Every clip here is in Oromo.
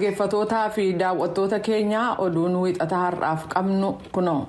Dhaggeeffatootaa fi daawwattoota keenyaa, oduun Wiixata har'aaf qabnu kunoo.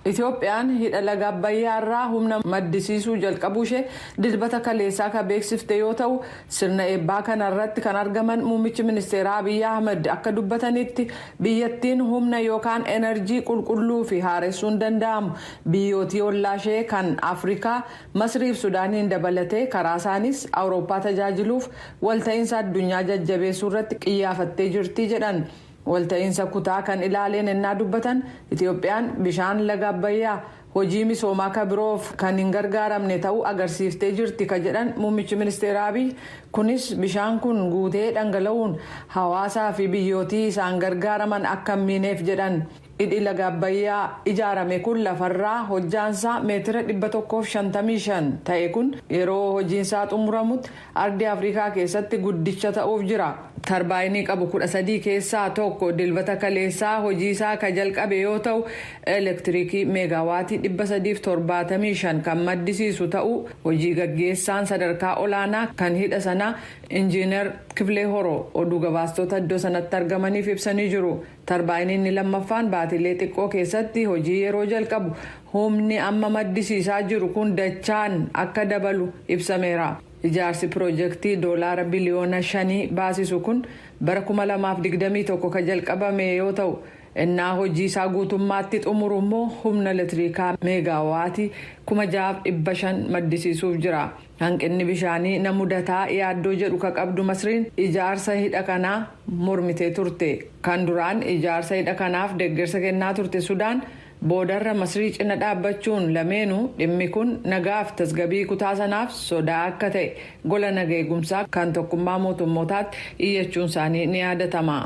Itoophiyaan hidha laga Abbayyaa irraa humna maddisiisuu jalqabuu ishee Dilbata kaleessaa kan beeksifte yoo ta'u, sirna eebbaa kana irratti kan argaman muummichi ministeeraa Abiyyi Ahmed akka dubbatanitti, biyyattiin humna yookaan enerjii qulqulluu fi haaressuun danda'amu biyyootii ollaa ishee kan Afrikaa Masriif Sudaaniin dabalatee karaa isaanis Awurooppaa tajaajiluuf walta'iinsa addunyaa jajjabeessuu irratti qiyyaafattee jirti jedhan. Walta'iinsa kutaa kan ilaaleen ennaa dubbatan, Itoophiyaan bishaan laga Abbayyaa hojii misoomaa kan biroof kan hin gargaaramne ta'uu agarsiiftee jirti ka jedhan muummichi ministeera Abiy, kunis bishaan kun guutee dhangala'uun hawaasaa fi biyyootii isaan gargaaraman akka hin miineef jedhan. Hidhi laga Abbayyaa ijaarame kun lafarraa hojjaansaa meetira 155 ta'e kun yeroo hojiinsaa xumuramutti ardii Afrikaa keessatti guddicha ta'uuf jira. Tarbaayinii qabu 13 keessaa tokko Dilbata kaleessaa hojiisaa ka jalqabe yoo ta'u, elektiriikii meegaawaatii 375 kan maddisiisu ta'uu hojii gaggeessaan sadarkaa olaanaa kan hidha sanaa Injiinar Kifilee Horoo oduu gabaastota iddoo sanatti argamaniif ibsanii jiru. Tarbaayiniin lammaffaan baatilee xiqqoo keessatti hojii yeroo jalqabu humni amma maddisiisaa jiru kun dachaan akka dabalu ibsameera. Ijaarsi piroojeektii doolaara biliyoona 5 baasisu kun bara 2021 kan jalqabame yoo ta'u, innaa hojii isaa guutummaatti xumuru immoo humna elektirikaa meegaawaatii 6,500 maddisiisuuf jira. Hanqinni bishaanii na mudataa yaaddoo jedhu ka qabdu Masriin ijaarsa hidha kanaa mormitee turte. Kan duraan ijaarsa hidha kanaaf deeggarsa kennaa turte Sudaan boodarra Masrii cina dhaabbachuun lameenuu dhimmi kun nagaaf tasgabii kutaa sanaaf sodaa akka ta'e gola naga eegumsaa kan Tokkummaa Mootummootaatti iyyachuun isaanii ni yaadatama.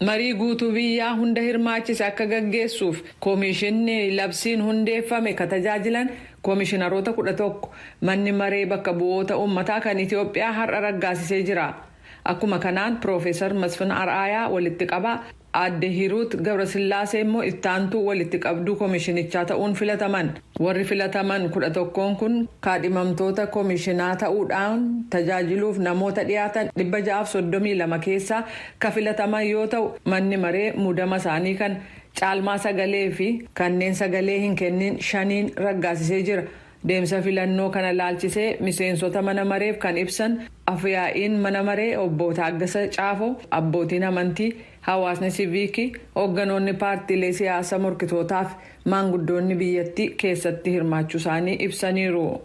Marii guutuu biyyaa hunda hirmaachise akka gaggeessuuf koomishinni labsiin hundeeffame ka tajaajilan koomishinaroota 11 manni maree bakka bu'oota uummataa kan Itiyoophiyaa har'a raggaasisee jira. Akkuma kanaan Piroofeesar Masfin Ar'aayaa walitti qabaa, aadde Hiruut Gabrasillaasee immoo ittaantuu walitti qabduu koomishinichaa ta'uun filataman. Warri filataman 11n kun kaadhimamtoota koomishinaa ta'uudhaan tajaajiluuf namoota dhiyaatan 632 keessaa ka filataman yoo ta'u, manni maree muudama isaanii kan caalmaa sagalee fi kanneen sagalee hin kennin shaniin raggaasisee jira. Deemsa filannoo kana laalchisee miseensota mana mareef kan ibsan afyaa'iin mana maree obbo Taaggasa Caafoo, abbootiin amantii, hawaasni siviikii, hoogganoonni paartiilee siyaasaa morkitootaa fi maanguddoonni biyyattii keessatti hirmaachuu isaanii ibsaniiru.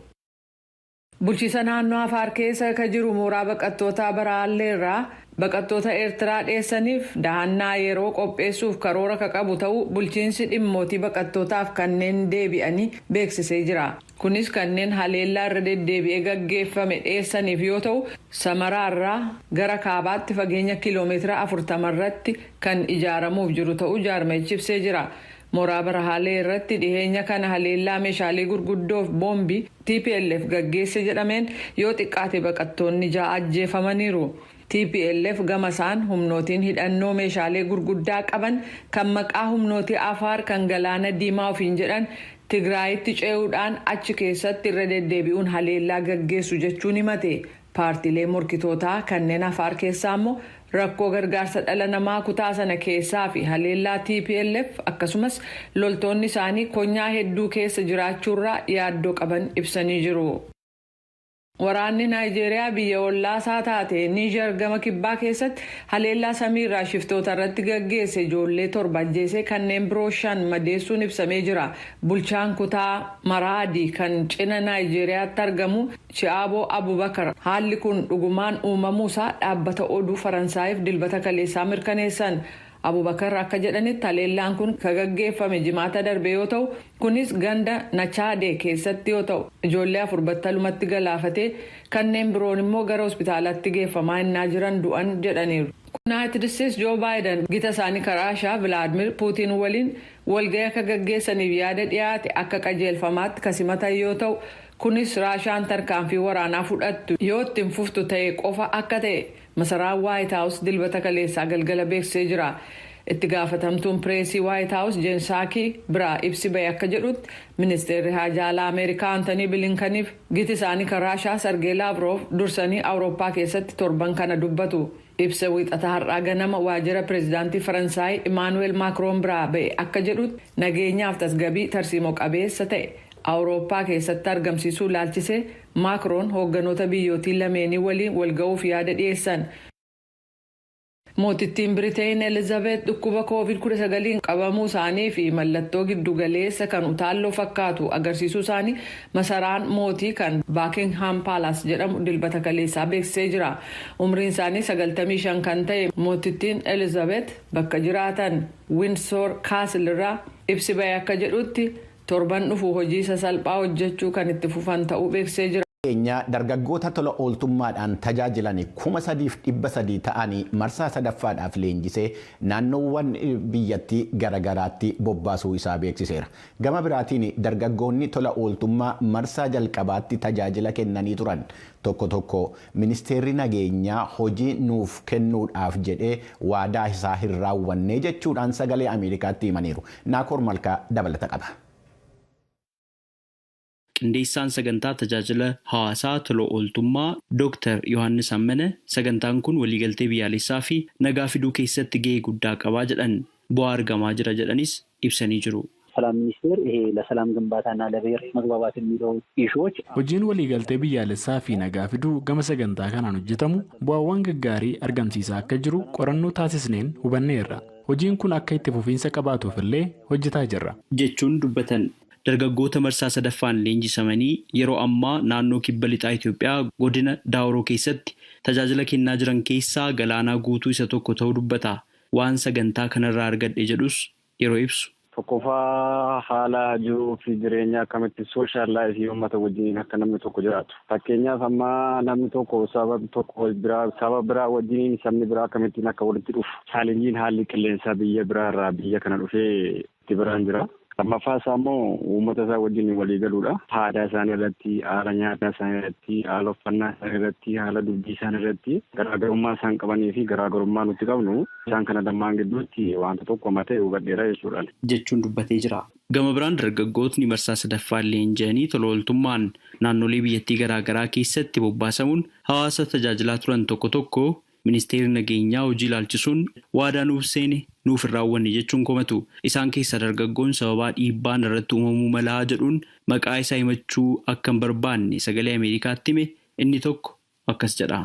Bulchiisa naannoo Afaar keessa ka jiru mooraa baqattoota Baraalleerraa baqattoota Eertiraa dheessaniif dahannaa yeroo qopheessuuf karoora ka qabu ta'uu bulchiinsi dhimmootii baqattootaaf kanneen deebi'anii beeksisee jira. Kunis kanneen haleellaa irra deddeebi'ee gaggeeffame dheessaniif yoo ta'u, Samaraarraa gara kaabaatti fageenya kiiloomeetira 40 irratti kan ijaaramuuf jiru ta'uu jaarmeechi ibsee jira. Mooraa Barahaalee irratti dhiheenya kana haleellaa meeshaalee gurguddoof boombii TPLF gaggeesse jedhameen yoo xiqqaate baqattoonni ja'a ajjeefamaniiru. TPLF gama isaan humnootiin hidhannoo meeshaalee gurguddaa qaban kan maqaa humnootii Afaar kan Galaana Diimaa ofiin jedhan Tigraayitti ce'uudhaan achi keessatti irra deddeebi'uun haleellaa gaggeessu jechuun himate. Paartiilee morkitootaa kanneen Afaar keessaa immoo rakkoo gargaarsa dhala namaa kutaa sana keessaa fi haleellaa TPLF akkasumas loltoonni isaanii konyaa hedduu keessa jiraachuurraa yaaddoo qaban ibsanii jiru. Waraanni Naayijeeriyaa biyya ollaasaa taate Niijar gama kibbaa keessatti haleellaa samiirraa shiftoota irratti gaggeesse ijoollee torba ajjeesee kanneen biroo shan madeessuun ibsamee jira. Bulchaan kutaa Maraadii kan cina Naayijeeriyaatti argamu Chi'aaboo Abubakar haalli kun dhugumaan uumamuusaa dhaabbata oduu Faransaayiif Dilbata kaleessaa mirkaneessan. Abubakar akka jedhanitti, haleellaan kun ka gaggeeffame Jimaata darbe yoo ta'u, kunis ganda Nachaadee keessatti yoo ta'u, ijoollee afur battalumatti galaafatee kanneen biroon immoo gara hospitaalaatti geeffamaa innaa jiran du'an jedhaniiru. Yuunaayitid Isteetsi Joo Baayiden gita isaanii karaa Raashaa Vilaadimir Puutiin waliin walgahii akka gaggeessaniif yaada dhiyaate akka qajeelfamaatti ka simatan yoo ta'u, kunis Raashaan tarkaanfii waraanaa fudhattu yoo ittiin fuftu ta'e qofa akka ta'e masaraan Waayit Haawus Dilbata kaleessaa galgala beeksisee jira. Itti gaafatamtuun pireesii Waayit Haawus Jeen Saakii biraa ibsi bahe akka jedhutti, ministeerri haajaa alaa Ameerikaa Antanii Bilinkaniif giti isaanii kan Raashaa Sargee Laavroof dursanii Awurooppaa keessatti torban kana dubbatu. Ibsa Wixata har'aa ganama waajjira pireezidaantii Faransaay Imaanuweel Maakroon biraa ba'e akka jedhutti, nageenyaaf tasgabii tarsiimoo qabeessa ta'e Awurooppaa keessatti argamsiisuu ilaalchisee Maakroon hoogganoota biyyootii lameenii waliin walga'uuf yaada dhiyeessan. Mootittiin Biriteen Elizabeth dhukkuba Koovid-19 qabamuu isaanii fi mallattoo giddugaleessa kan utaalloo fakkaatu agarsiisuu isaanii masaraan mootii kan Buckingham Palace jedhamu Dilbata kaleessaa beeksisee jira. Umriin isaanii 95 kan ta'e mootittiin Elizabeth bakka jiraatan Windsor Castle irraa ibsi ba'e akka jedhutti, torban dhufu hojii sasalphaa hojjechuu kan itti fufan ta'uu beeksisee jira. Keenya dargaggoota tola ooltummaadhaan tajaajilan 3,300 ta'anii marsaa sadaffaadhaaf leenjisee naannoowwan biyyattii garagaraatti bobbaasuu isaa beeksiseera. Gama biraatiin dargaggoonni tola ooltummaa marsaa jalqabaatti tajaajila kennanii turan tokko tokko ministeerri nageenyaa hojii nuuf kennuudhaaf jedhee waadaa isaa hin raawwanne jechuudhaan Sagalee Ameerikaatti himaniiru. Naakoor Malkaa dabalata qaba. Qindeessaan sagantaa tajaajila hawaasaa tola ooltummaa Dooktar Yohaannis Ammane, sagantaan kun waliigaltee biyyaalessaa fi nagaa fiduu keessatti gahee guddaa qabaa jedhan. Bu'aa argamaa jira jedhanis ibsanii jiru. ሰላም ሚኒስቴር ይሄ ለሰላም ግንባታና ለብሔር መግባባት የሚለው issue ዎች Hojiin waliigaltee biyyaalessaa fi nagaa fiduu gama sagantaa kanaan hojjetamu bu'aawwan gaggaarii argamsiisaa akka jiru qorannoo taasisneen hubanneerra. Hojiin kun akka itti fufiinsa qabaatuuf illee hojjetaa jirra. Jechuun dubbatan. Dargaggoota marsaa sadaffaan leenjisamanii yeroo ammaa naannoo Kibba Lixaa Itoophiyaa godina Daawuroo keessatti tajaajila kennaa jiran keessaa Galaanaa Guutuu isa tokko ta'uu dubbata. Waan sagantaa kanarraa argadhe jedhus yeroo ibsu. Tokkoffaa, haala jiruu fi jireenya akkamitti social life uummata wajjin akka namni tokko jiraatu. Fakkeenyaaf, amma namni tokko saba tokko biraa, saba biraa wajjin, sabni biraa akkamittiin akka walitti dhufu. Challenge iin haalli qilleensaa biyya biraa irraa biyya kana dhufee itti biraan jira. Lammaffaa isaa immoo uummata isaa wajjin walii galuudha. Aadaa isaanii irratti, haala nyaataa isaanii irratti, haala uffannaa isaanii irratti, haala dubbii isaanii irratti garaagarummaa isaan qabanii fi garaagarummaa nuti qabnu, isaan kana lamaan gidduutti wanta tokko matee hubadheera jechuudha. Jechuun dubbatee jira. Gama biraan dargaggootni marsaa sadaffaan leenji'anii tola ooltummaan naannolee biyyattii garaa garaa keessatti bobbaasamuun hawaasa tajaajilaa turan tokko tokko ministeerri nageenyaa hojii ilaalchisuun waadaa nuuf seene nuuf hin raawwanne jechuun komatu. Isaan keessaa dargaggoon sababaa dhiibbaan irratti uumamuu malaa jedhuun maqaa isaa himachuu akka hin barbaanne Sagalee Ameerikaatti hime inni tokko akkas jedha.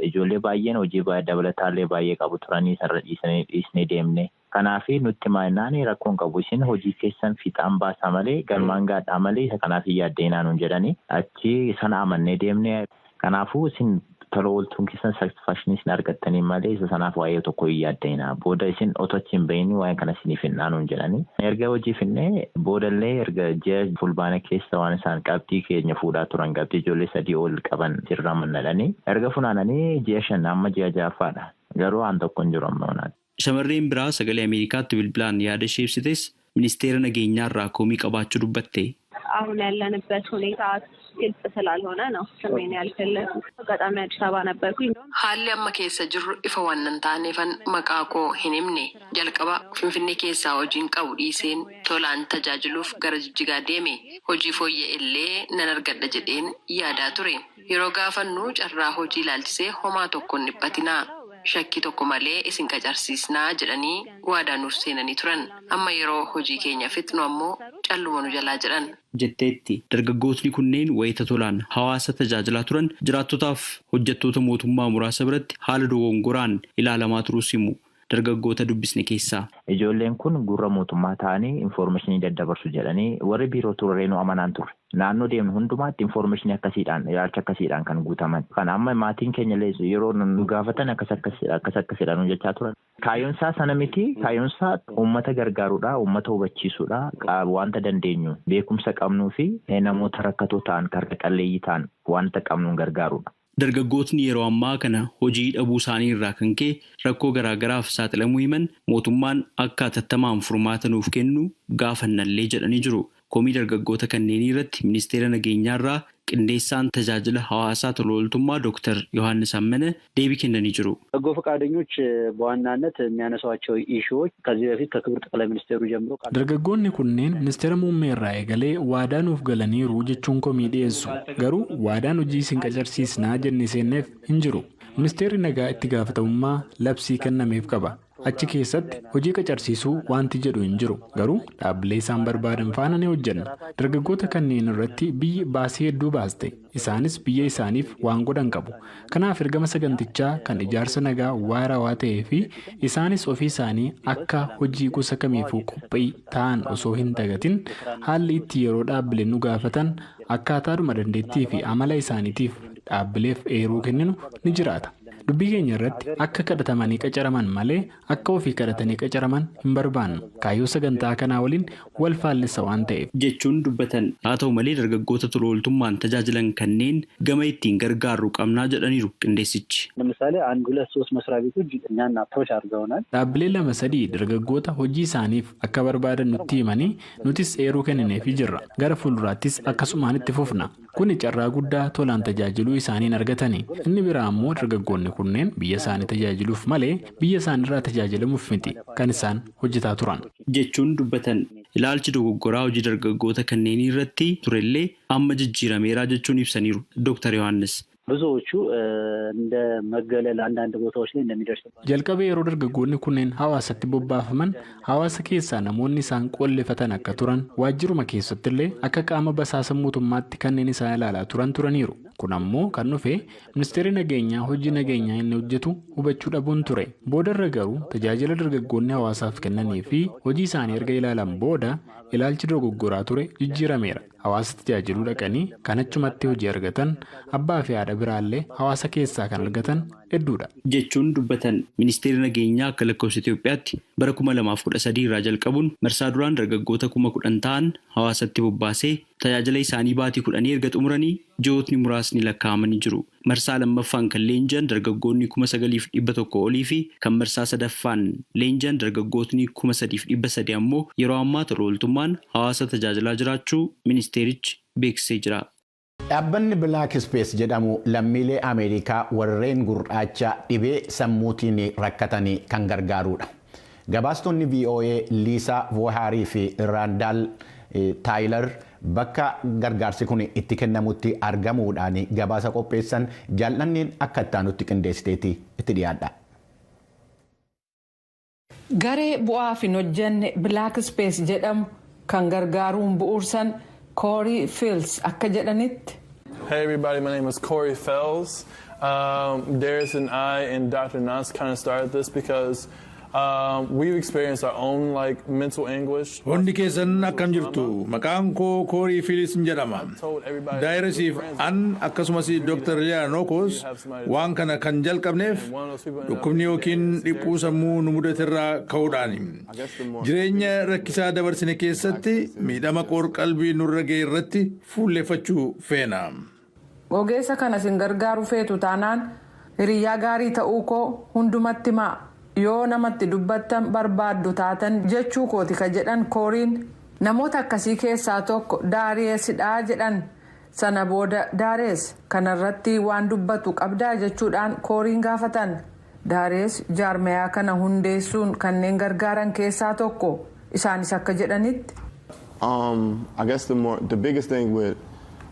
Ijoollee baay'een hojii dabalataallee baay'ee qabu turanii isarra dhiisanii dhiisnee deemne. Kanaaf nutti maannaan rakkoon qabu, isin hojii keessan fiixaan baasaa malee, galmaan gaadhaa malee, isa kanaaf hin yaaddeenaa nuun jedhanii achi sana amannee deemne. Kanaafuu isin tola ooltuun keessan satisfaction isin argattanii malee isa sanaaf waa'ee tokko hin yaaddeenaa. Booda isin otoo achi hin bahin waa'ee kana isiniif hin nuun jedhanii. Erga hojii finnee boodallee, erga ji'a Fulbaana keessa waan isaan qabxii keenya fuudhaa turan, qabxii ijoollee 3 ol qaban sirraa mannadhanii erga funaananii ji'a 5, amma ji'a ja'affaadha. Garuu waan tokko hin jiru amma ammaatti. Shamarreen biraa Sagalee Ameerikaatti bilbilaan yaada ishee ibsites ministeera nageenyaarraa komii qabaachuu dubbatte. አሁን ያለንበት ሁኔታ ግልጽ ስላልሆነ ነው ስሜን ያልገለጽኩት። አጋጣሚ አዲስ አበባ ነበርኩኝ። Haalli amma keessa jirru ifa waan hin taaneefan maqaa koo hin himne. Jalqaba Finfinnee keessaa hojiin qabu dhiiseen tolaan tajaajiluuf gara Jijjigaa deeme. Hojii fooyya'e illee nan argadha jedheen yaadaa ture. Yeroo gaafannu carraa hojii ilaalchisee homaa tokko hin dhiphatinaa, shakkii tokko malee isin qacarsiisnaa jedhanii waadaa nuuf seenanii turan. Amma yeroo hojii keenya fixnu ammoo calluma nu jalaa jedhan. Jetteetti. Dargaggootni kunneen wayita tolaan hawaasa tajaajilaa turan jiraattotaaf hojjettoota mootummaa muraasa biratti haala dogongoraan ilaalamaa turuus himu dargaggoota dubbisne keessaa. Ijoolleen kun gurra mootummaa ta'anii information daddabarsu jedhanii warri biiroo turre nu amanaan turre. Naannoo deemnu hundumaatti information akkasiidhaan, ilaalcha akkasiidhaan kan guutaman. Kan amma maatiin keenya illee yeroo nu gaafatan akkas akkas akkas akkasidha nu jechaa turan. Kaayyoon isaa sana miti. Kaayyoon isaa uummata gargaaruudha, uummata hubachiisuudha, wanta dandeenyu beekumsa qabnuu fi namoota rakkatoo ta'an, harka qalleeyyii ta'an wanta qabnuun gargaaruudha. Dargaggootni yeroo ammaa kana hojii dhabuu isaanii irraa kan ka'e rakkoo garaa garaaf saaxilamuu himan, mootummaan akka hatattamaan furmaata nuuf kennu gaafannallee jedhanii jiru. Komii dargaggoota kanneenii irratti ministeera nageenyaarraa qindeessaan tajaajila hawaasaa tola ooltummaa Dooktar Yohaannis Ammane deebii kennanii jiru. በጎ ፈቃደኞች በዋናነት የሚያነሷቸው issue ዎች ከዚህ በፊት ከክቡር ጠቅላይ ሚኒስቴሩ ጀምሮ Dargaggoonni kunneen ministeera muummee irraa eegalee waadaa nuuf galaniiru jechuun komii dhiyeessu. Garuu waadaan hojii isin qacarsiisnaa jennee seenneef hin jiru. Ministeerri nagaa itti gaafatamummaa labsii kennameef qaba. Achi keessatti hojii qacarsiisuu wanti jedhu hin jiru. Garuu dhaabbilee isaan barbaadan faana ni hojjenna. Dargaggoota kanneen irratti biyyi baasii hedduu baaste. Isaanis biyya isaaniif waan godhan qabu. Kanaaf ergama sagantichaa kan ijaarsa nagaa waarawaa ta'ee fi isaanis ofii isaanii akka hojii gosa kamiifuu qophii ta'an osoo hin dagatin haalli itti yeroo dhaabbileen nu gaafatan akkaataadhuma dandeettii fi amala isaaniitiif dhaabbileef eeruu kenninu ni jiraata. Dubbii keenya irratti akka kadhatamanii qacaraman malee akka ofii kadhatanii qacaraman hin barbaannu. Kaayyoo sagantaa kanaa waliin wal faallisa waan ta'eef. Jechuun dubbatan. Haa ta'u malee dargaggoota tola ooltummaan tajaajilan kanneen gama ittiin gargaarru qabnaa jedhaniiru qindeessichi. ለምሳሌ አንድ ሁለት ሶስት መስሪያ ቤቶች እኛን አፕሮች አድርገውናል። Dhaabbilee lama sadii dargaggoota hojii isaaniif akka barbaadan nutti himanii nutis eeruu kennineefii jirra. Gara fuulduraattis akkasumaan itti fufna. Kuni carraa guddaa tolaan tajaajiluu isaaniin argatani. Inni biraa ammoo dargaggoonni kunneen biyya isaanii tajaajiluuf malee biyya isaaniirraa tajaajilamuuf miti kan isaan hojjetaa turan. Jechuun dubbatan. Ilaalchi dogoggoraa hojii dargaggoota kanneenii irratti turellee amma jijjiirameeraa jechuun ibsaniiru Dr. Yohaannis. ብዙዎቹ እንደ መገለል አንዳንድ ቦታዎች ላይ እንደሚደርስባቸው Jalqaba yeroo dargaggoonni kunneen hawaasatti bobbaafaman hawaasa keessaa namoonni isaan qollifatan akka turan waajjiruma keessattillee akka qaama basaasa mootummaatti kanneen isaan ilaalaa turan turaniiru. Kun ammoo kan dhufe ministeerri nageenyaa hojii nageenyaa inni hojjetu hubachuu dhabuun ture. Boodarra garuu tajaajila dargaggoonni hawaasaaf kennanii fi hojii isaanii erga ilaalan booda ilaalchi dogoggoraa ture jijjiirameera. Hawaasa tajaajiluu dhaqanii kan achumatti hojii argatan abbaa fi haadha biraallee hawaasa keessaa kan argatan hedduudha. Jechuun dubbatan. Ministeerri nageenyaa akka lakkoofsa Itoophiyaatti bara 2013 irraa jalqabuun marsaa duraan dargaggoota 10,000 ta'an hawaasatti bobbaasee tajaajila isaanii baatii 10 erga xumuranii ji'ootni muraasni lakkaa'amanii jiru. Marsaa lammaffaan kan leenji'an dargaggoonni 9,100 olii fi kan marsaa sadaffaan leenji'an dargaggootni 3,300 ammoo yeroo ammaa tola ooltummaan hawaasa tajaajilaa jiraachuu ministeerichi beeksisee jira. Dhaabbanni Black Space jedhamu lammiilee Ameerikaa warreen gurraacha dhibee sammuutiin rakkatanii kan gargaarudha. Gabaastonni VOA Liisaa Vohaarii fi Raandaal Taayilar bakka gargaarsi kun itti kennamutti argamuudhaan gabaasa qopheessan jaallanneen akka itti qindeessiteetti itti dhiyaadha. Garee bu'aaf hin hojjenne Black Space jedhamu kan gargaaruun bu'uursan Corey Fields akka jedhanitti. Hey everybody, my name is Corey Fells. Darius and I and Dr. Nas kind of started this because we've experienced our own, like, mental anguish. Hundi keessan akkam jirtu? Maqaan koo Koorii Fiilis jedhama. Daayirasiif an akkasumas Dr. Liyaa Nookos waan kana kan jalqabneef dhukkubni yookiin dhiphuu sammuu nu mudaterraa ka'uudhaani. Jireenya rakkisaa dabarsine keessatti miidhama qoor-qalbii nurra ga'e irratti fuulleffachuu feena. Ogeessa kana isin gargaaru feetu taanaan hiriyyaa gaarii ta'uu koo hundumatti himaa. Yoo namatti dubbattan barbaaddu taatan jechuu kooti ka jedhan Kooriin, namoota akkasii keessaa tokko Daariyeesidhaa jedhan. Sana booda Daarees kanarratti waan dubbatu qabdaa jechuudhaan Kooriin gaafatan. Daarees jaarmayaa kana hundeessuun kanneen gargaaran keessaa tokko. Isaanis akka jedhanitti. I guess the biggest thing with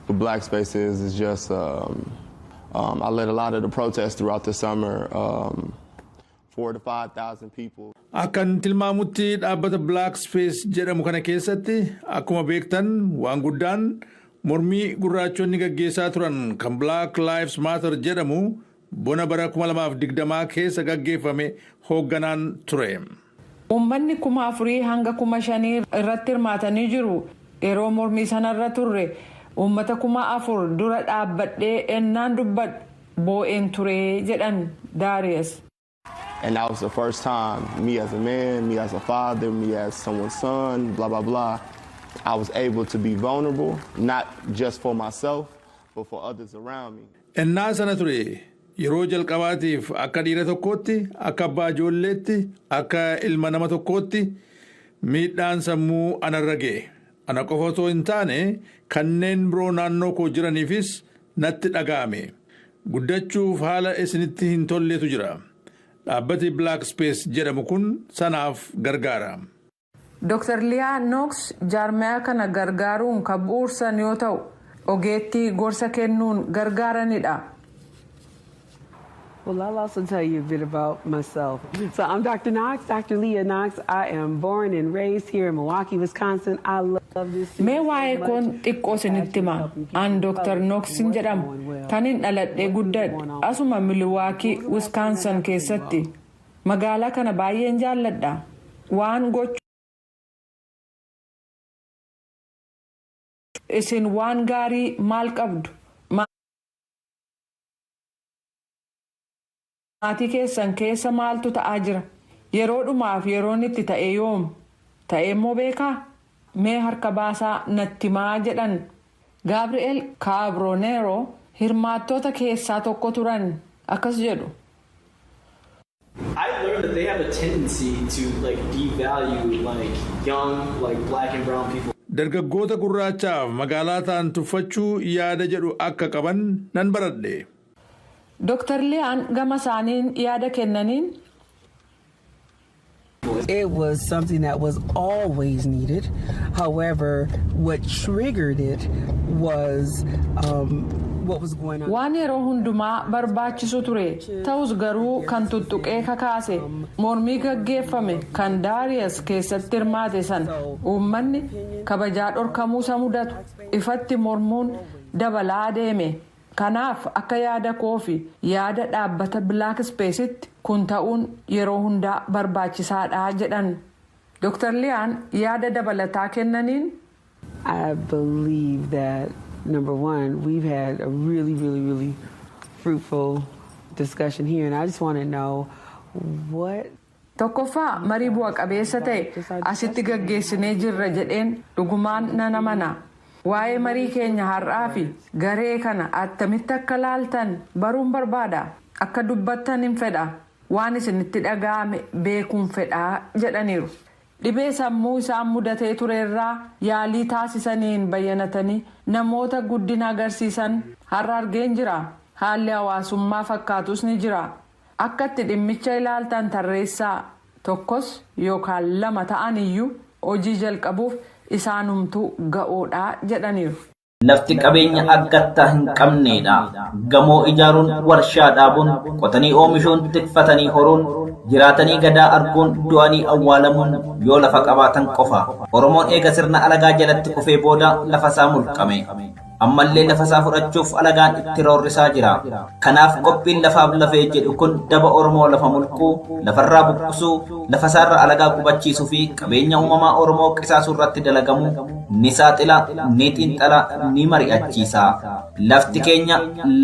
Black Space is just I led a lot of the protests throughout the summer. 4,000 to 5,000 people. Akkan tilmaamutti dhaabbata Black Space jedhamu kana keessatti akkuma beektan waan guddaan mormii gurraachonni gaggeessaa turan kan Black Lives Matter jedhamu bona bara 2020 keessa gaggeeffame hoogganaan ture. Uummanni 4,000 hanga 5,000 irratti hirmaatanii jiru. Yeroo mormii sanarra turre uummata 4,000 dura dhaabbadhee ennaan dubbadhu boo'een ture jedhan Daariyees. And that was the first time me as a man, me as a father, me as someone's son, blah, blah, blah, I was able to be vulnerable, not just for myself, but for others around me. Ennaa sana ture yeroo jalqabaatiif akka dhiira tokkootti, akka abbaa ijoolleetti, akka ilma nama tokkootti miidhaan sammuu anarra ga'e. Ana qofa otoo hin taane kanneen biroo naannoo koo jiraniifis natti dhaga'ame. Guddachuuf haala isinitti hin tolletu jira. Dhaabbati Black Space jedhamu kun sanaaf gargaara. Dr. Liyaa Nooks jaarmayaa kana gargaaruun kan bu'uursan yoo ta'u, ogeettii gorsa kennuun gargaaranidha. Well, I'll also tell you a bit about myself. So I'm Dr. Knox, Dr. Leah Knox. I am born and raised here in Milwaukee, Wisconsin. I love this city. Mee waa'ee koon xiqqoo isinitti hima. An Dr. Nooksin jedhama. Kanin dhaladhee guddadhe asuma Miliwaakii, Wisconsin keessatti. Magaalaa kana baay'een jaalladha. Waan gochuu isin waan gaarii maal qabdu? Maatii keessan keessa maaltu ta'aa jira? Yeroo dhumaaf yeroon itti ta'e yoom? Ta'e immoo beekaa? Mee harka baasaa natti himaa jedhan. Gaabri'eel Kaabroneeroo hirmaattoota keessaa tokko turan akkas jedhu. I learned that they have a tendency to like devalue like young, like black and brown people. Dargaggoota gurraachaaf magaalaa ta'an tuffachuu yaada jedhu akka qaban nan baradhe. Dr. Liyaan gama isaaniin yaada kennaniin. It was something that was always needed. However, what triggered it was what was going on. Waan yeroo hundumaa barbaachisu ture. Ta'us garuu kan tuttuqee kakaase mormii gaggeeffame kan Daariyas keessatti hirmaate sana uummanni kabajaa dhorkamuu isa mudatu ifatti mormuun dabalaa deeme. Kanaaf akka yaada koo fi yaada dhaabbata Black Space'tti kun ta'uun yeroo hundaa barbaachisaadha jedhan. Dr. Liyaan yaada dabalataa kennaniin. I believe that, number one, we've had a really, really, really fruitful discussion here, and I just want to know what. Tokkoffaa, marii bu'a qabeessa ta'e asitti gaggeessinee jirra jedheen dhugumaan nan amana. Waa'ee marii keenya har'aa fi garee kana attamitti akka laaltan baruun barbaada. Akka dubbattan hin fedha. Waan isinitti dhaga'ame beekuun fedhaa jedhaniiru. Dhibee sammuu isaan mudatee turerraa yaalii taasisaniin bayyanatanii namoota guddina agarsiisan har'a argeen jira. Haalli hawaasummaa fakkaatus ni jira. Akka itti dhimmicha ilaaltan tarreessaa tokkos yookaan lama ta'an iyyuu hojii jalqabuuf isaanumtuu ga'oodha jedhaniiru. Lafti qabeenya aggattaa hin qabneedha. Gamoo ijaaruun, warshaa dhaabuun, qotanii oomishuun, tikfatanii horuun, jiraatanii gadaa arguun, du'anii awwaalamuun yoo lafa qabaatan qofa. Oromoon eega sirna alagaa jalatti kufee booda lafa isaa mulqame. Ammallee lafa isaa fudhachuuf alagaan itti roorrisaa jira. Kanaaf qophiin lafaaf lafee jedhu kun daba Oromoo lafa mulquu, lafarraa buqqisuu, lafa isaarra alagaa qubachiisuu fi qabeenya uumamaa Oromoo qisaasuu irratti dalagamu ni saaxila, ni xiinxala, ni mari'achiisa. Lafti keenya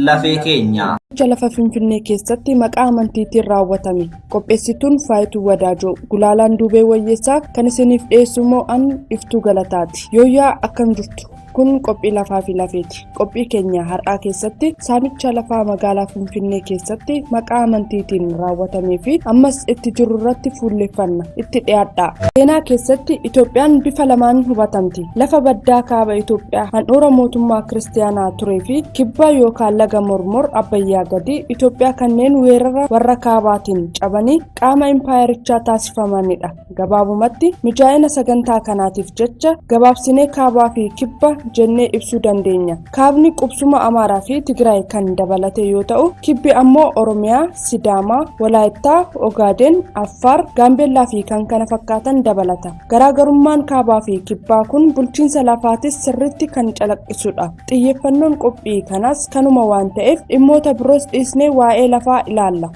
lafee keenya. Lafa Finfinnee keessatti maqaa amantiitiin raawwatame. Qopheessituun Faayituu Wadaajoo, Gulaalaan Duubee Wayyeessaa kan isiniif dhiyeessu immoo an Iftuu Galataati. Yooyyaa, akkam jirtu? Kun qophii lafaa fi lafeeti. Qophii keenya har'aa keessatti saamicha lafaa magaalaa Finfinnee keessatti maqaa amantiitiin raawwatamee fi ammas itti jiru irratti fuulleffanna. Itti dhiyaadha. Seenaa keessatti Itoophiyaan bifa lamaan hubatamti. Lafa baddaa kaaba Itoophiyaa handhuura mootummaa kiristaanaa turee fi kibba yookaan laga Mormor Abbayyaa gadi Itoophiyaa kanneen weerara warra kaabaatiin cabanii qaama impaayerichaa taasifamanidha. Gabaabumatti mijaa'ina sagantaa kanaatiif jecha gabaabsinee kaabaa fi kibba jennee ibsuu dandeenya. Kaabni qubsuma Amaaraa fi Tigraay kan dabalate yoo ta'u, kibbi ammoo Oromiyaa, Sidaamaa, Walaayittaa, Ogaadeen, Affaar, Gaambeellaa fi kan kana fakkaatan dabalata. Garaagarummaan kaabaa fi kibbaa kun bulchiinsa lafaatis sirriitti kan calaqqisudha. Xiyyeeffannoon qophii kanaas kanuma waan ta'eef dhimmoota biroos dhiisnee waa'ee lafaa ilaalla.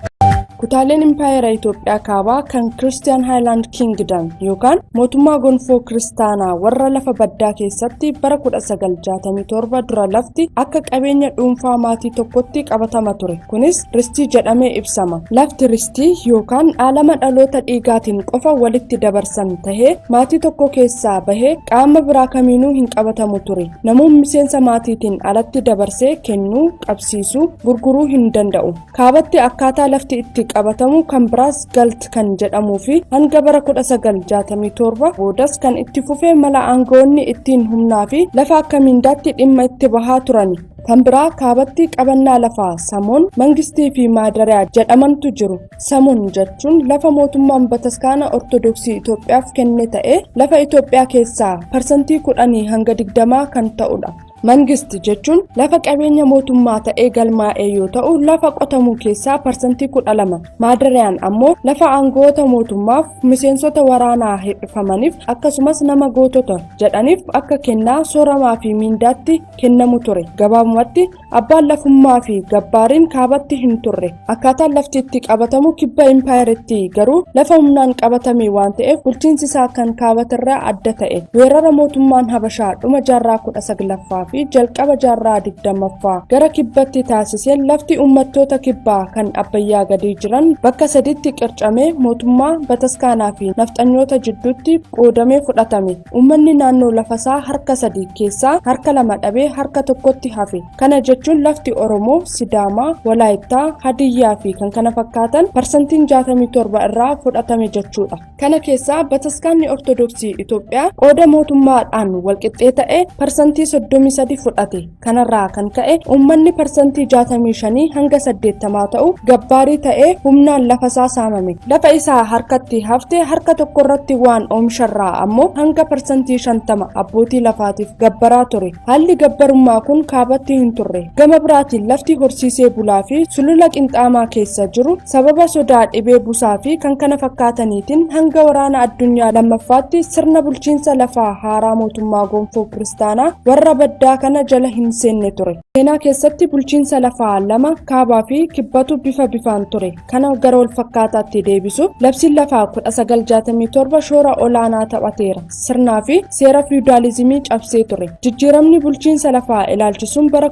Kutaaleen Impaayera Itoophiyaa kaabaa kan Christian Highland Kingdom yookaan mootummaa gonfoo kiristaanaa warra lafa baddaa keessatti bara 1967 dura lafti akka qabeenya dhuunfaa maatii tokkotti qabatama ture. Kunis ristii jedhamee ibsama. Lafti ristii yookaan dhaalama dhaloota dhiigaatiin qofa walitti dabarsan tahee maatii tokko keessaa bahee qaama biraa kamiinuu hin qabatamu ture. Namoonni miseensa maatiitiin alatti dabarsee kennuu, qabsiisuu, gurguruu hin danda'u. Kaabatti akkaataa lafti itti qabatamu kan biraas galt kan jedhamuu fi hanga bara 1967 boodas kan itti fufee mala aangawoonni ittiin humnaa fi lafa akka mindaatti dhimma itti bahaa turani. Kan biraa kaabatti qabannaa lafaa Samoon, Mangistii fi Maadariyaa jedhamantu jiru. Samoon jechuun lafa mootummaan bataskaana Ortodoksii Itoophiyaaf kenne ta'ee lafa Itoophiyaa keessaa 10% hanga 20% kan ta'udha. Mangist jechuun lafa qabeenya mootummaa ta'ee galmaa'e yoo ta'u lafa qotamu keessaa parsantii 12, maadariyaan ammoo lafa aangoota mootummaaf miseensota waraanaa hir'ifamaniif akkasumas nama gootota jedhaniif akka kennaa sooramaa fi miindaatti kennamu ture. Gabaabumatti abbaan lafummaa fi gabbaariin kaabatti hin turre. Akkaataan lafti itti qabatamu kibba impaayeritti garuu lafa humnaan qabatame waan ta'eef bulchiinsi isaa kan kaabatirraa adda ta'e. Weerara mootummaan Habashaa dhuma jaarraa 19ffaa fi jalqaba jaarraa 20ffaa gara kibbatti taasiseen lafti uummattoota kibbaa kan Abbayyaa gadii jiran bakka saditti qircamee mootummaa bataskaanaa fi nafxanyoota jidduutti qoodamee fudhatame. Uummanni naannoo lafasaa harka 3 keessaa harka 2 dhabee harka 1tti hafe. Kana jechuun lafti Oromoo, Sidaamaa, Walaayittaa, Hadiyyaa fi kan kana fakkaatan parsantiin 67 irraa fudhatame jechuudha. Kana keessaa bataskaanni Ortodoksii Itoophiyaa qooda mootummaadhaan walqixxee ta'e parsantii 33 fudhate. Kanarraa kan ka'e uummanni parsantii 65 hanga 80 ta'u gabbaarii ta'ee humnaan lafasaa saamame. Lafa isaa harkatti hafte harka tokkorratti waan oomisharraa ammoo hanga parsantii 50 abbootii lafaatiif gabbaraa ture. Haalli gabbarummaa kun kaabatti hin turre. Gama biraatiin lafti horsiisee bulaa fi sulula qinxaamaa keessa jiru sababa sodaa dhibee busaa fi kan kana fakkaataniitiin hanga waraana addunyaa lammaffaatti sirna bulchiinsa lafaa haaraa mootummaa gonfoo kiristaanaa warra baddaa kana jala hin seenne ture. Seenaa keessatti bulchiinsa lafaa lama kaabaa fi kibbatu bifa bifaan ture. Kana gara wal fakkaataatti deebisuuf labsiin lafaa 1967 shoora olaanaa taphateera. Sirnaa fi seera fiwudaalizimii cabsee ture. Jijjiiramni bulchiinsa lafaa ilaalchisuun bara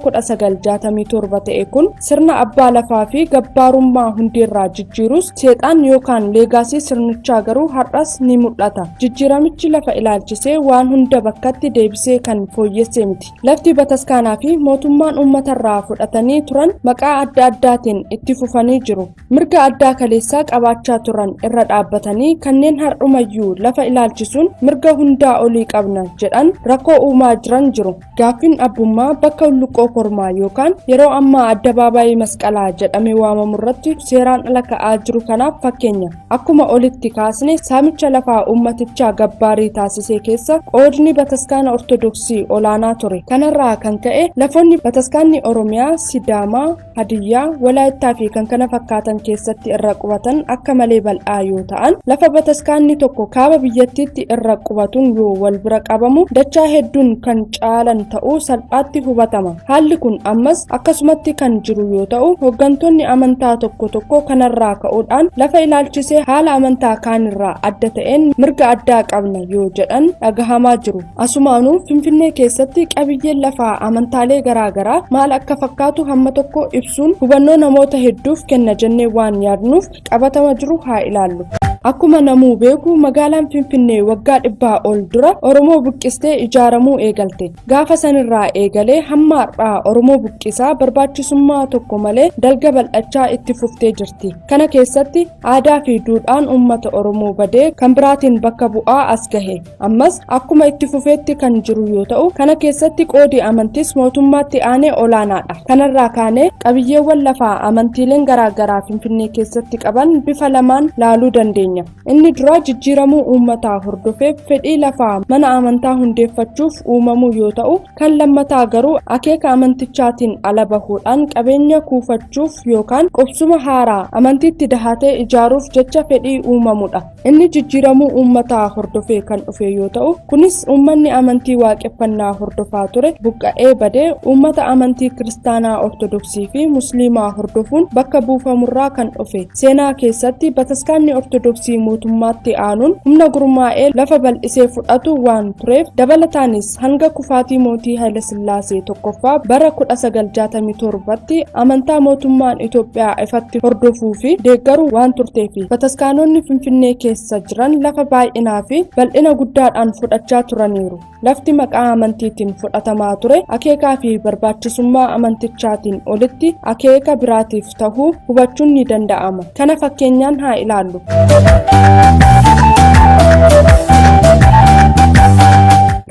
1967 ta'e kun sirna abbaa lafaa fi gabbaarummaa hundeerraa jijjiirus seexaan yookaan leegaasii sirnichaa garuu har'as ni mul'ata. Jijjiiramichi lafa ilaalchisee waan hunda bakkatti deebisee kan fooyyesse miti. Lafti bataskaanaa fi mootummaan uummatarraa fudhatanii turan maqaa adda addaatiin itti fufanii jiru. Mirga addaa kaleessaa qabaachaa turan irra dhaabbatanii kanneen har'umayyuu lafa ilaalchisuun mirga hundaa olii qabna jedhan rakkoo uumaa jiran jiru. Gaaffiin abbummaa bakka hulluqqoo kormaa yookaan yeroo ammaa addabaabaayii masqalaa jedhamee waamamu irratti seeraan ala ka'aa jiru kanaaf fakkeenya. Akkuma olitti kaasne saamicha lafaa uummatichaa gabbaarii taasisee keessa qoodni bataskaana Ortodoksii olaanaa ture. Kanarraa kan ka'e lafoonni bataskaanni Oromiyaa, Sidaamaa, Hadiyyaa, Walaayittaa fi kan kana fakkaatan keessatti irra qubatan akka malee bal'aa yoo ta'an lafa bataskaanni tokko kaaba biyyattiitti irra qubatuun yoo wal bira qabamu dachaa hedduun kan caalan ta'uu salphaatti hubatama. Haalli kun ammas akkasumatti kan jiru yoo ta'u hooggantoonni amantaa tokko tokko kanarraa ka'uudhaan lafa ilaalchisee haala amantaa kaanirraa adda ta'een mirga addaa qabna yoo jedhan dhagahamaa jiru. Asumaanuu Finfinnee keessatti qabiyyeen lafaa amantaalee garaagaraa maal akka fakkaatu hamma tokko ibsuun hubannoo namoota hedduuf kenna jennee waan yaadnuuf qabatama jiru haa ilaallu. Akkuma namuu beeku magaalaan Finfinnee waggaa 100 ol dura Oromoo buqqistee ijaaramuu eegalte. Gaafa sanirraa eegalee hamma har'aa Oromoo buqqisaa barbaachisummaa tokko malee dalga bal'achaa itti fuftee jirti. Kana keessatti aadaa fi duudhaan uummata Oromoo badee kan biraatiin bakka bu'aa as gahe. Ammas akkuma itti fufeetti kan jiru yoo ta'u kana keessatti qoodi amantiis mootummaatti aanee olaanaadha. Kanarraa kaanee qabiyyeewwan lafaa amantiileen garaagaraa Finfinnee keessatti qaban bifa lamaan laaluu dandeenya. Inni dura jijjiiramuu uummataa hordofee fedhii lafaa mana amantaa hundeeffachuuf uumamuu yoo ta'u kan lammataa garuu akeeka amantichaatiin ala bahuudhaan qabeenya kuufachuuf yookaan qubsuma haaraa amantiitti dahatee ijaaruuf jecha fedhii uumamudha. Inni jijjiiramuu uummataa hordofee kan dhufe yoo ta'u kunis uummanni amantii waaqeffannaa hordofaa ture buqqa'ee badee uummata amantii kiristaanaa Ortodoksii fi Musliimaa hordofuun bakka buufamurraa kan dhufe. Seenaa keessatti bataskaanni Ortodoksii mootummaatti aanuun humna gurmaa'ee lafa bal'isee fudhatu waan tureef dabalataanis hanga kufaatii mootii Hayilasillaasee tokkoffaa bara 1967tti amantaa mootummaan Itoophiyaa ifatti hordofuu fi deeggaruu waan turteefi bataskaanonni Finfinnee keessa jiran lafa baay'inaa fi bal'ina guddaadhaan fudhachaa turaniiru. Lafti maqaa amantiitiin fudhatamaa ture akeekaa fi barbaachisummaa amantichaatiin olitti akeeka biraatiif ta'uu hubachuun ni danda'ama. Kana fakkeenyaan haa ilaallu.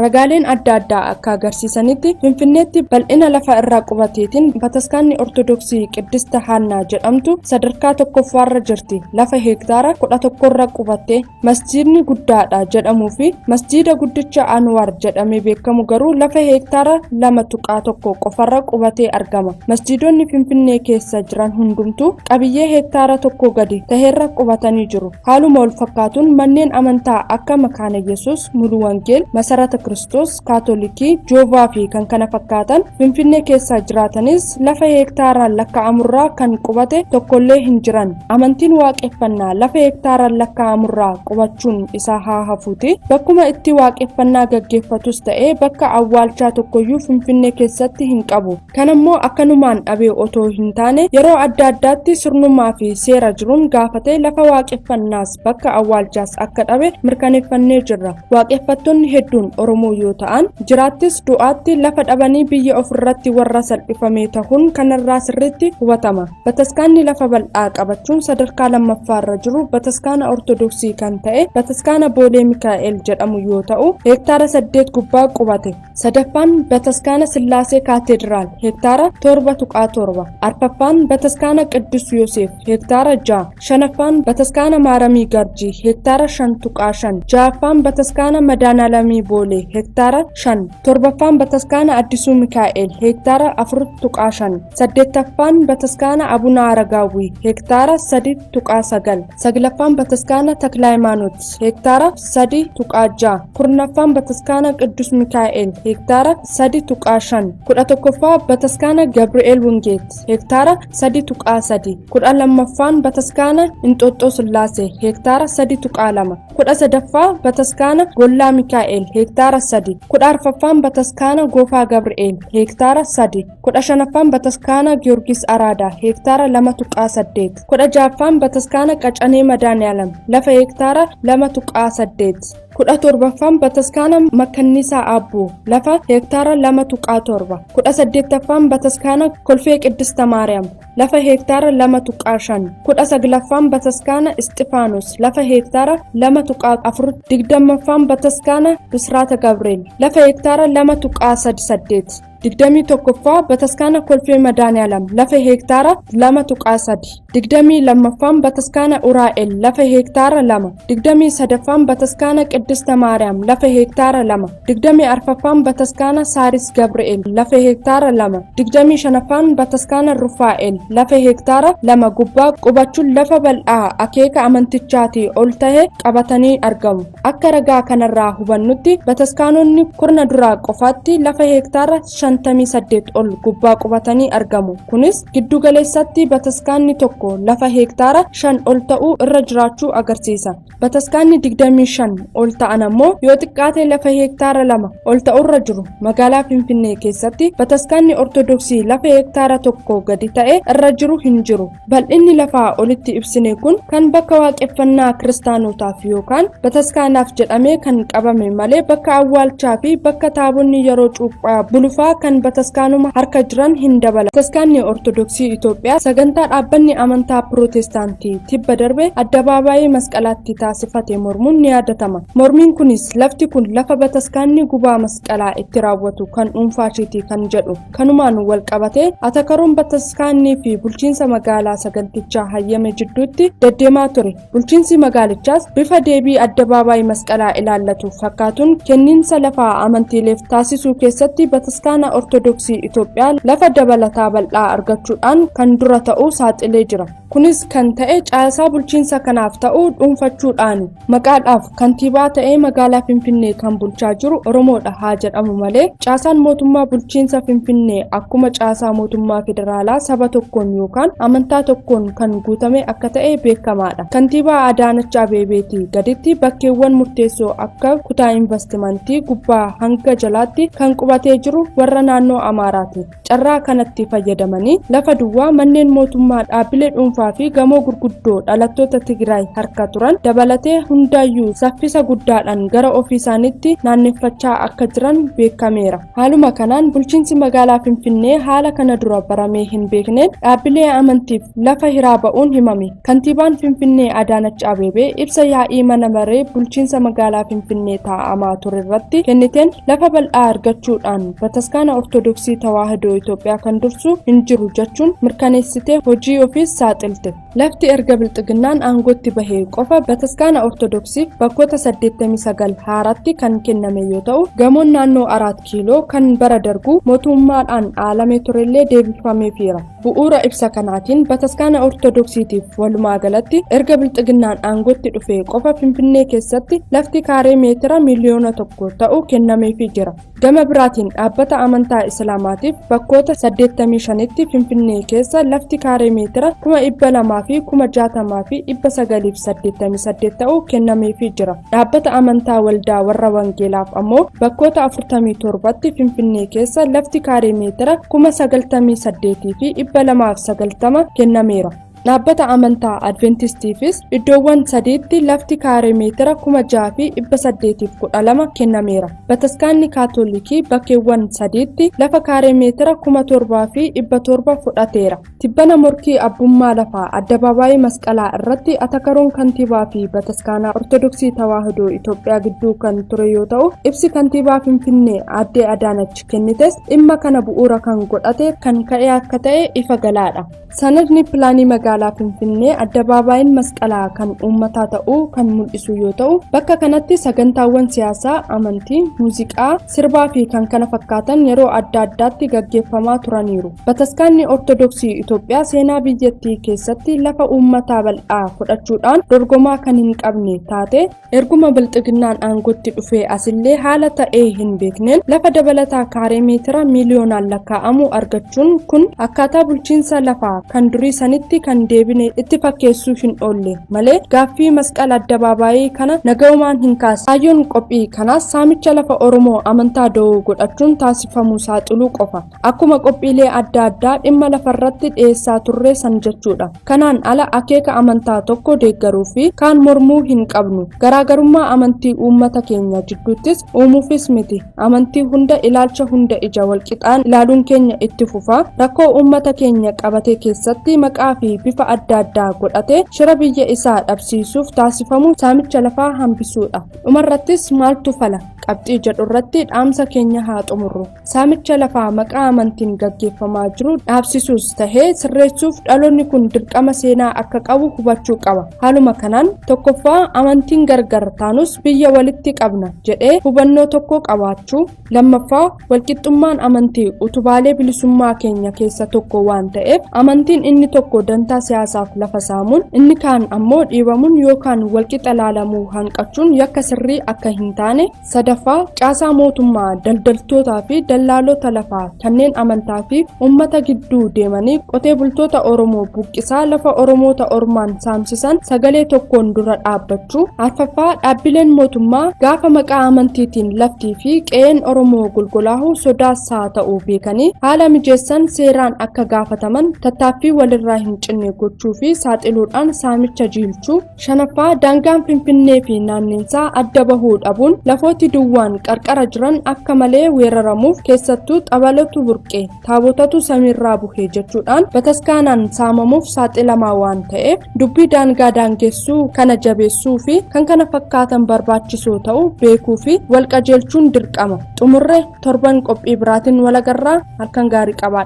Ragaaleen adda addaa akka agarsiisanitti Finfinneetti bal'ina lafa irraa qubateetiin bataskaanni Ortodoksii Qiddista Haannaa jedhamtu sadarkaa tokkoffaarra jirti. Lafa heektaara 11 irra qubatte. Masjiidni guddaadha jedhamuu fi masjiida guddicha Anwaar jedhamee beekamu garuu lafa heektaara 2.1 qofarra qubatee argama. Masjiidonni Finfinnee keessa jiran hundumtuu qabiyyee heektaara 1 gadi taheerra qubatanii jiru. Haaluma wal fakkaatuun manneen amantaa akka Makaana Yesuus, Mulu Wangeel, Masarata Kiristoos, Kaatolikii, Joovaa fi kan kana fakkaatan Finfinnee keessa jiraatanis lafa heektaaraan lakkaa'amurraa kan qubate tokkollee hin jiran. Amantiin waaqeffannaa lafa heektaaraan lakkaa'amurraa qubachuun isaa haa hafuuti. Bakkuma itti waaqeffannaa gaggeeffatus ta'ee bakka awwaalchaa tokkoyyuu Finfinnee keessatti hin qabu. Kanammoo akkanumaan dhabee otoo hin taane yeroo adda addaatti sirnummaa fi seera jiruun gaafatee lafa waaqeffannaas bakka awwaalchaas akka dhabe mirkaneeffannee jirra. Waaqeffattoonni hedduun Oromoo yoo ta'an jiraattis du'aatti lafa dhabanii biyya ofirratti warra salphifame ta'uun kanarraa sirriitti hubatama. Bataskaanni lafa bal'aa qabachuun sadarkaa lammaffaarra jiru bataskaana Ortodoksii kan ta'e bataskaana Boolee Mikaa'el jedhamu yoo ta'u heektaara 8 gubbaa qubate. Sadaffaan bataskaana Sillaasee Kaateediraal heektaara 7.7, arfaffaan bataskaana Qiddus Yoseef heektaara 6, shanaffaan bataskaana Maaramii Garjii heektaara 5.5, ja'affaan bataskaana Madaanaalamii Boolee heektaara 5, torbaffaan bataskaana Addisuu Mikaa'el heektaara 4.5, saddeettaffaan bataskaana Abuna Aragaawwii heektaara 3.9, saglaffaan bataskaana Taklaayimaanoot heektaara 3.6, kurnaffaan bataskaana Qiddus Mikaa'el heektaara 3.5, 11ffaa bataskaana Gabri'eel Wungeet heektaara 3.3, 12ffaan bataskaana Inxooxxoo Sillaasee heektaara 3.2, 13ffaa bataskaana Gollaa Mikaa'el heektaara 3, 14ffaan bataskaana Goofaa Gabri'eel heektaara 3, 15ffaan bataskaana Giyoorgis Araadaa heektaara 2.8, 16ffaan bataskaana Qacanee Madaaniyaalam lafa heektaara 2.8, 17ffaan bataskaana Makkanniisaa Aabboo lafa heektaara 2.7, 18ffaan bataskaana Kolfee Qiddista Maariyaam lafa heektaara 2.5, 19ffaan bataskaana Isxifaanos lafa heektaara 2.4, 20ffaan bataskaana Bisraata Gabri'eel lafa heektaara 2.38, 21ffaa bataskaana Kolfee Madaaniyaalam lafa heektaara 2.3, 22ffaan bataskaana Uraa'el lafa heektaara 2, 23ffaan bataskaana Qiddista Maariyaam lafa heektaara 2, 24ffaan bataskaana Saaris Gabri'eel lafa heektaara 2, 25ffaan bataskaana Rufaa'el lafa heektaara 2 gubbaa qubachuun lafa bal'aa akeeka amantichaatii ol tahe qabatanii argamu. Akka ragaa kanarraa hubannutti bataskaanonni kurna duraa qofaatti lafa heektaara 58 ol gubbaa qubatanii argamu. Kunis giddugaleessatti bataskaanni tokko lafa heektaara 5 ol ta'uu irra jiraachuu agarsiisa. Bataskaanni 25 ol ta'an ammoo yoo xiqqaate lafa heektaara 2 ol ta'urra jiru. Magaalaa Finfinnee keessatti bataskaanni Ortodoksii lafa heektaara 1 gadi ta'e irra jiru hin jiru. Bal'inni lafaa olitti ibsine kun kan bakka waaqeffannaa kiristaanotaaf yookaan bataskaanaaf jedhamee kan qabame malee bakka awwaalchaa fi bakka taabonni yeroo cuuphaa bulufaa kan bataskaanuma harka jiran hin dabala. Bataskaanni Ortodoksii Itoophiyaa sagantaa dhaabbanni amantaa Pirootestaantii tibba darbe addabaabaayii masqalaatti taasifate mormuun ni yaadatama. Mormiin kunis lafti kun lafa bataskaanni gubaa masqalaa itti raawwatu kan dhuunfaashiiti kan jedhu. Kanumaan wal qabatee atakaroon bataskaannii fi bulchiinsa magaalaa sagantichaa hayyame jidduutti deddeemaa ture. Bulchiinsi magaalichaas bifa deebii addabaabaayii masqalaa ilaallatu fakkaatuun kenniinsa lafaa amantiileef taasisuu keessatti bataskaana Ortodoksii Itoophiyaa lafa dabalataa bal'aa argachuudhaan kan dura ta'uu saaxilee jira. Kunis kan ta'e caasaa bulchiinsa kanaaf ta'u dhuunfachuudhaani. Maqaadhaaf kantiibaa ta'ee magaalaa Finfinnee kan bulchaa jiru Oromoodha haa jedhamu malee caasaan mootummaa bulchiinsa Finfinnee akkuma caasaa mootummaa federaalaa saba tokkoon yookaan amantaa tokkoon kan guutame akka ta'e beekamaadha. Kantiibaa Adaanach Abeebeetii gaditti bakkeewwan murteessoo akka kutaa investimentii gubbaa hanga jalaatti kan qubatee jiru warra naannoo Amaaraati. Carraa kanatti fayyadamanii lafa duwwaa manneen mootummaa dhaabbilee dhuunfaa dhuunfaa fi gamoo gurguddoo dhalattoota Tigraay harka turan dabalatee hundaayyuu saffisa guddaadhaan gara ofii isaaniitti naanneffachaa akka jiran beekameera. Haaluma kanaan bulchiinsi magaalaa Finfinnee haala kana dura baramee hin beekneen dhaabbilee amantiif lafa hiraa ba'uun himame. Kantiibaan Finfinnee Adaanach Abeebee ibsa yaa'ii mana maree bulchiinsa magaalaa Finfinnee taa'amaa ture irratti kenniteen lafa bal'aa argachuudhaan bataskaana Ortodoksii Tawaahidoo Itoophiyaa kan dursu hin jiru jechuun mirkaneessitee hojii ofiis saaxilte. Lafti erga bilxiginnaan aangootti bahee qofa bataskaana Ortodoksiif bakkoota 89 haaratti kan kenname yoo ta'u, gamoon naannoo 4 kiiloo kan bara dargu mootummaadhaan dhaalame turellee deebifameefiira. Bu'uura ibsa kanaatiin bataskaana Ortodoksiitiif walumaa galatti erga bilxiginnaan aangootti dhufee qofa Finfinnee keessatti lafti kaaree meetira 1 miliyoona ta'u kennameefii jira. Gama biraatiin dhaabbata amantaa Islaamaatiif bakkoota 85tti Finfinnee keessa lafti kaaree meetira 260,988 ta'u kennameefii jira. Dhaabbata amantaa waldaa warra Wangeelaaf ammoo bakkoota 47tti Finfinnee keessa lafti kaaree meetira 98,290 kennameera. Dhaabbata amantaa Adventistiifis iddoowwan sadiitti lafti kaaree meetira 6,812 kennameera. Bataskaanni Kaatolikii bakkeewwan sadiitti lafa kaaree meetira 7,700 fudhateera. Tibbana morkii abbummaa lafaa addabaabaayii Masqalaa irratti atakaroon kantiibaa fi bataskaanaa Ortodoksii Tawaahidoo Itoophiyaa gidduu kan ture yoo ta'u, ibsi kantiibaa Finfinnee Aaddee Adaanach kennites dhimma kana bu'uura kan godhate kan ka'e akka ta'e ifa galaadha. Sanadni pilaanii magaalaa Finfinnee addabaabaayeen Masqalaa kan uummataa ta'uu kan mul'isu yoo ta'u, bakka kanatti sagantaawwan siyaasaa, amantii, muuziqaa, sirbaa fi kan kana fakkaatan yeroo adda addaatti gaggeeffamaa turaniiru. Bataskaanni Ortodoksii Itoophiyaa seenaa biyyattii keessatti lafa uummataa bal'aa fudhachuudhaan dorgomaa kan hin qabne taate, erguma bilxiginnaan aangootti dhufee asillee haala ta'ee hin beekneen lafa dabalataa kaaree meetira miiliyoonaan lakkaa'amu argachuun kun akkaataa bulchiinsa lafaa kan durii sanitti kan deebine itti fakkeessuu hin oolle malee gaaffii masqala addabaabaayii kana naga'umaan hin kaase. Kaayyoon qophii kanaas saamicha lafa Oromoo amantaa da'oo godhachuun taasifamu saaxiluu qofa. Akkuma qophiilee adda addaa dhimma lafarratti dhiyeessaa turre san jechuudha. Kanaan ala akeeka amantaa tokko deeggaruu fi kaan mormuu hin qabnu. Garaagarummaa amantii uummata keenya jidduuttis uumuufis miti. Amantii hunda, ilaalcha hunda ija walqixaan ilaaluun keenya itti fufa. Rakkoo uummata keenya qabate keessatti maqaa fi bifa adda addaa godhatee shira biyya isaa dhabsiisuuf taasifamu saamicha lafaa hambisuudha. Dhumarrattis maaltu fala qabxii jedhu irratti dhaamsa keenya haa xumurru. Saamicha lafaa maqaa amantiin gaggeeffamaa jiru dhaabsisuus tahee sirreessuuf dhaloonni kun dirqama seenaa akka qabu hubachuu qaba. Haaluma kanaan, tokkoffaa, amantiin gargar taanus biyya walitti qabna jedhee hubannoo tokko qabaachuu; lammaffaa, walqixxummaan amantii utubaalee bilisummaa keenya keessa tokko waan ta'eef, amantiin inni tokko dantaa siyaasaaf lafa saamuun, inni kaan ammoo dhiibamuun yookaan walqixa laalamuu hanqachuun yakka sirrii akka hin taane; sadaffaa, caasaa mootummaa daldaltootaa fi dallaalota lafaa kanneen amantaa fi uummata gidduu deemanii qotee bultoota Oromoo buqqisaa lafa Oromoota ormaan saamsisan sagalee tokkoon dura dhaabbachuu; arfaffaa, dhaabbileen mootummaa gaafa maqaa amantiitiin laftii fi qe'een Oromoo golgolaa'u sodaasaa ta'uu beekanii haala mijeessan seeraan akka gaafataman tattaaffii walirraa hin cinne gochuu fi saaxiluudhaan saamicha jiilchuu; shanaffaa, daangaan Finfinnee fi naanneensaa adda bahuu dhabuun lafooti duwwaan qarqara jiran akka malee weeraramuuf, keessattuu xabalatu burqe, taabotatu samiirraa buhe jechuudhaan bataskaanaan saamamuuf saaxilamaa waan ta'eef, dubbii daangaa daangeessuu kana jabeessuu fi kan kana fakkaatan barbaachisoo ta'uu beekuu fi wal qajeelchuun dirqama. Xumurre. Torban qophii biraatiin walagarraa, halkan gaarii qabaadha.